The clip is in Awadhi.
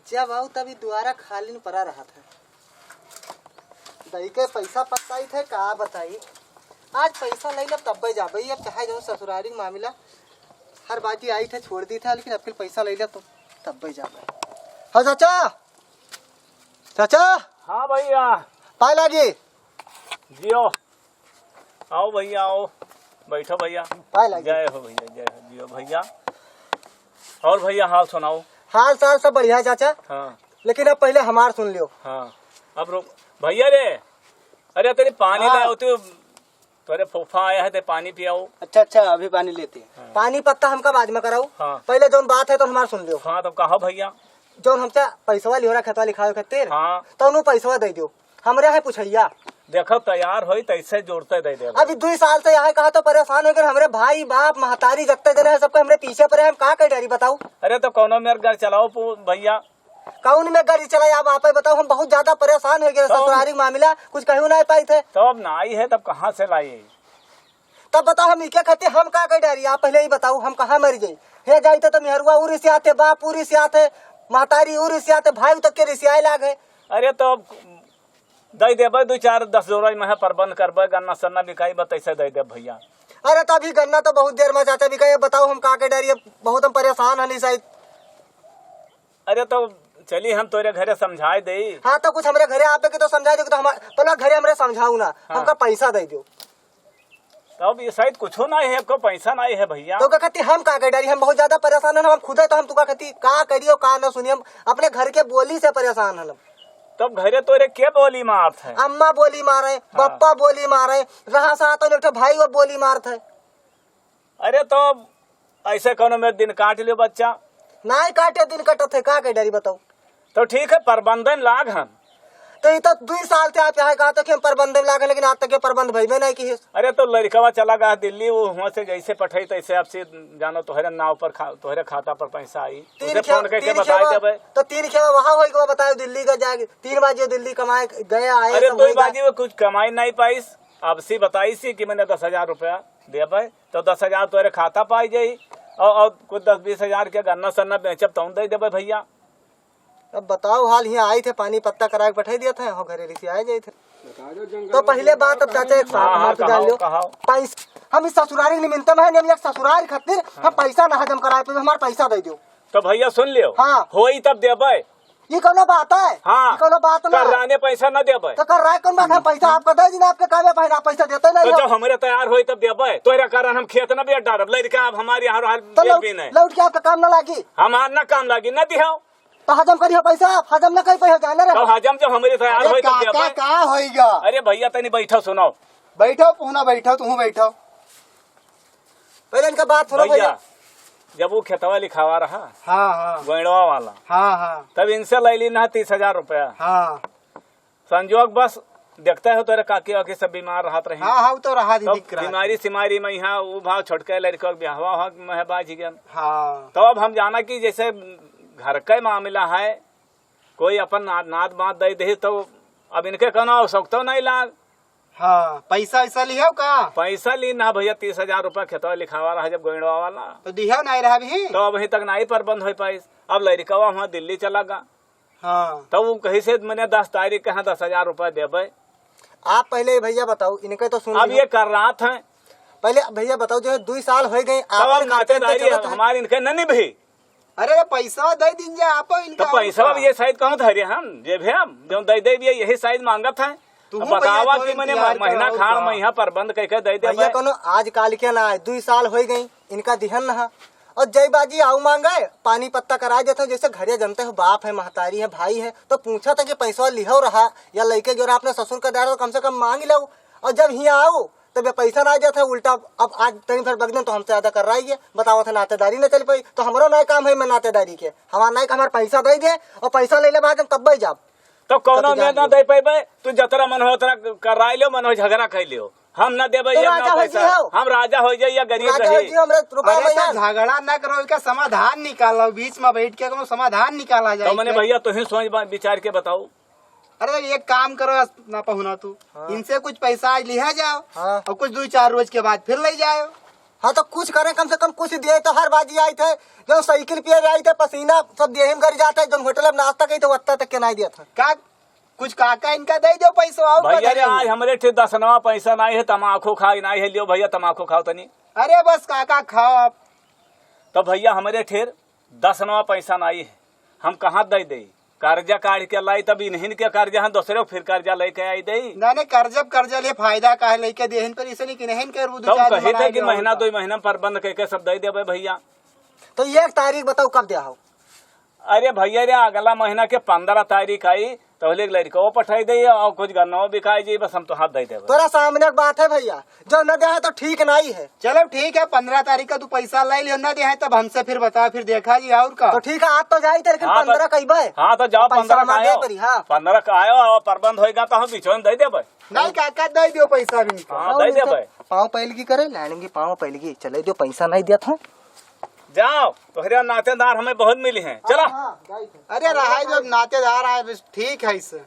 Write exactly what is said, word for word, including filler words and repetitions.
जब आऊ तभी दुआरा खाली न परा रहत है। दई के पैसा पत्ता ही थे, का बताई। आज पैसा ले लेब तब्बे जाबे। अब चाहे जौन ससुरारी के मामला, हर बाजी आई थे छोड़ दी थे, लेकिन अब फिर पैसा ले लेब तो तब्बे जाबे। हाँ चाचा, चाचा। हाँ भैया। पाए लागी। जियो। आओ भैया, आओ, बैठो भैया। पाए लागी। जय हो भैया, जय हो, जियो भैया। और भैया, हाल सुनाओ। हाल चाल सब बढ़िया है, चाचा। हाँ। लेकिन अब पहले हमार सुन लियो। हाँ। अब रुक, भैया रे, अरे, तेरी पानी हाँ। लाओ, तू, तेरे फूफा आया है, ते पानी पियाओ। अच्छा, अच्छा, अभी पानी लेते हैं। हाँ। पानी पत्ता हमका बाद में कराऊ। हाँ। पहले जौन बात है तो हमार सुन लियो। हाँ, तो कहो भैया। जौन हमसे पैसवा लिहोरा खेतवा लिखावे खातिर, हाँ। तौनो पैसवा दे दियो। हमरे है पुछैया। देखो, तैयार होई, तैसे जोड़ते दे देबे। अभी दुई साल से यहाँ कहा तो परेशान हो गए, हमरे भाई, बाप, महतारी, जत्ते जने हैं, सबके हमरे पीछे पड़े, हम का कर डारी बताऊ? अरे, तो कौनो मेर घर चलाओ पू-, भैया। कौन में गाड़ी चलाई, आप, आप ही बताओ, हम बहुत ज्यादा परेशान हो गए, तो ससुरारी मामला, कुछ कहू नहीं पाई थे। तो अब नाई है, तब कहाँ से लाई? तब बताओ, हम इके खातिर हम का कर डारी, आप पहले ही बताओ, हम कहाँ मर जाई? हे जाई तो, तो मेहरुआ उरी से आते, बाप उरी से आते, महतारी उरी से आते, भाई तक के रिसियाए लाग है। अरे, तो दे देबे, दो चार दस जोड़ा में है, प्रबंध करबे, गन्ना सन्ना बिकाई बा, तैसे दे देब भैया। अरे, तो अभी गन्ना तो बहुत देर में चाचा बिकाई, बताओ, हम का के डारी, बहुत हम परेशान हनी शायद। अरे, तो चली, हम तोरे घरे समझाए देई। हाँ, तो कुछ हमरे घरे आपे के तो समझाए दे, तो हमार, पहले घरे हमरे समझाऊ ना, हाँ। हमका पैसा दे दो। तब ये शायद कुछो नहीं है, आपको पैसा नहीं है भैया। तो का खातिर हम का कर डारी, हम बहुत ज्यादा परेशान हन, हम खुदे तो हम तुका खातिर का करियो का ना सुनियो, हम अपने घर के बोली से परेशान हन। तब घरे तोरे के बोली मारत है? अम्मा बोली मारे, हाँ। पप्पा बोली मारे, रहा साथ और एक ठो भाई वो बोली मारत है। अरे, तो ऐसे कौनो मेर दिन काट लियो बच्चा। नाहीं काटे दिन कटत है, का के डरी बताओ। तो ठीक है, प्रबंधन लाग हम। तो ये तो दुई साल से आप यहाँ कहा था कि हम प्रबंधन लाग हैं, लेकिन आज तक ये प्रबंध भइबे नहीं की है। अरे, तो लड़कवा चला गया दिल्ली, वो हुआ से जैसे पठाई तैसे आपसे जानो तोहरे नाव पर खा-, तोहरे खाता पर पैसा आई। तीन उसे खेवा, फोन करके तीन बताई खेवा, देबे। तो तीन खेवा वहाँ होई के बताओ दिल्ली का जाके। तीन बाजी दिल्ली कमाए गए आए अरे, सब तो होई बाजी वो कुछ कमाई नहीं पाइस। अब सी बताई सी कि मैंने दस हजार रुपया देबे, तो दस हजार तोरे खाता पाई जाई, और, और कुछ दस बीस हजार के गन्ना सन्ना बेचब, तौन दे देबे भैया। अब बताओ हाल, हियाँ आई थे, पानी पत्ता कराए के बैठाई दिया था, यहाँ घरे रिसी आए जाए थे। तो पहले बात अब चाचा एक साथ हाँ, हाँ, हमार तो जान कहाओ, लियो। कहाओ। पैस-, हम इस ससुरारी के निमित्त में है, हम एक ससुरारी खातिर हम हाँ। पैसा ना हजम कराए पे हमार पैसा दे दियो। तो भैया सुन लियो, हाँ। होई तब देबे। ये कौनो बात है? हाँ। ये कौनो बात ना। कर्राने पैसा न देबे। तो कर्राए कौन बात है? पैसा आपका दे दी ना, आपके काम है, भाई, आप पैसा देते नहीं तो हो। जब हमरे तैयार होई तब देबे। तोहरा कारण हम खेत न बेच डारब। लड़का अब हमारे यहाँ रहल तो बेच लौट, भी नहीं। लौट के आपका काम न लागी। हमार न काम लागी, न दिहाओ। तो हजम करियो पैसा, हजम न कर पाइयो, जाने रहो। तो हजम जब हमरे तैयार अरे होई तब काका, देबे। का होइगा? अरे भैया तनी बैठो सुनाओ। बैठो पूना बैठो, तू बैठो। पहले इनका बात सुनो भैया, भैया। जब वो खेतवा लिखावा रहा, हाँ, हाँ। गोइड़वा वाला, हाँ, हाँ। तब इनसे ले ली ना तीस हजार रुपया। हाँ। संजोग बस देखते हो तोरे काकी वाकी सब बीमार रहत रही। हाँ, हाँ, वो तो रहा दी तब दिक्कत। बीमारी सिमारी में यहाँ वो भाव छोटके लड़का के ब्याहवा हो में बाज गया। हाँ। तो अब हम जाना कि जैसे घर का मामला है, कोई अपन ना-, नात बात दे दे तो अब इनके कौनो आवश्यकता नहीं लाग। हाँ, पैसा वैसा लियो का? पैसा ली ना भैया, तीस हजार रुपया खेतवा लिखावा रहा जब गोइड़वा वाला। तो दिहो नहीं रहा भी? तो अबहीं तक नहीं प्रबंध हो पाइस। अब लड़कवा वहाँ दिल्ली चला गा। हाँ। तो वो कही से मैंने दस तारीख के यहाँ दस हजार रुपया देबे। आप पहले भैया बताओ, इनके तो सुन अब लो। ये कर रहा था। पहले भैया बताओ, जो है दुई साल हो गए, तब आप अब इनके नातेदारी चलत है। हमारे इनके न निभी। अरे, पैसा दे दीन जा, आप इनका तो पैसा अब ये शायद कहूँ धरे हम, जे भी हम, जो दे दे भी यही शायद मांगत है। तू अब हूँ भैया बतावा तो कि मैंने इंतजार महीना करो खाड़ का। में यहाँ प्रबंध कह के दे दे भैया, भाई। कोनो आजकल के ना है, दुई साल हो गई इनका दिहन ना है। और जय बाजी आऊ मांगे, पानी पत्ता करा देते हो, जैसे घरे जनते हो, बाप है, महतारी है, भाई है, तो पूछा था कि पैसा लिहो रहा या लइके जो रहा अपने ससुर का दे रहा, तो कम से कम मांग लो। और जब हियाँ आओ, तब ये पैसा ना जाता है, उल्टा अब आज तनी भर बगदन तो हमसे ज्यादा कर रहा है ये, बताओ थे नातेदारी ना चल पाई, तो हमारा ना काम है मैं नातेदारी के, हमारा ना हमारा पैसा दे दे और पैसा ले ले बाद हम तब जाब। तो कौनो तो में जान ना लो। दे पैबे, तू जतरा मन हो उतरा कर रहा लियो, मन हो झगड़ा कर लियो, हम ना देबे तो ये ना राजा हो पैसा, जी हो। हम राजा हो जाए या गरीब राजा हो रही। जी, हमरे रुपया अरे तो भैया। झगड़ा ना करो, इसका समाधान निकालो, बीच में बैठ के कोनो समाधान निकाला जाए तो मैंने इसका। भैया तुम ही सोच बा-, विचार के बताओ। अरे एक काम करो ना पहुना तू, हाँ। इनसे कुछ पैसा आज लिहा जाओ हाँ। और कुछ दो चार रोज के बाद फिर ले जाओ। हाँ, तो कुछ करे, कम से कम कुछ दिए तो हर बाजी आई थे। जो साइकिल पे आई थे, पसीना सब देह में गर जाता है, जो होटल में नाश्ता कही तो वत्ता तक के नहीं दिया था। का कुछ काका इनका दे दो पैसा और का भैया रे, देबो? आज हमरे ठे दसनवा पैसा नहीं है, तमाखू खाई नहीं है, लियो भैया तमाखू खाओ तनी। अरे बस काका खाओ आप। तो भैया हमरे ठेर दसनवा पैसा नहीं है, हम कहाँ दे दे? कर्जा काढ़ के लाई, तब इन्हीं के कर्जा है, दूसरे को फिर कर्जा लेके आई दे। ना, नहीं, कर्जा, कर्जा ले फायदा का है, लेके देहिन पर इसे नहीं कि नहीं कर वो दो तब चार कहे थे कि महीना दो महीना में प्रबंध करके सब दे देबे भैया। तो एक तारीख बताओ कब दे हो? अरे भैया रे, अगला महीना के पन्द्रह तारीख आई, तो ले लड़को पठाई दे और कुछ गन्नो बिकाई जी, बस हम तो हाथ दे देबे। तोरा सामने एक बात है भैया, जो न दे है तो ठीक नहीं है। चलो ठीक है, पन्द्रह तारीख का तू पैसा ले लियो, न दे है तब हमसे फिर बता, फिर देखा जी और का। तो ठीक है, आज तो जाई थे, लेकिन हाँ, तो पन्द्रह कइबे। हाँ, तो जाओ, पैसा पन्द्रह का हमार दे आयो। पड़ी, हाँ। पन्द्रह का आयो और प्रबंध होएगा तो हम बीचों में दे देबे। नहीं काका, दे दियो पैसा भी इनका। हाँ, हाँ, दे उनके देबे। पाँव पैलगी करे, लानेंगे पाँव पैलगी, चले दियो, पैसा नहीं दिया था। जाओ, तोहरे नातेदार हमें बहुत मिली हैं, चला। हाँ, हाँ, जाई थे। अरे रहा जो नातेदार आए, बस ठीक है इससे।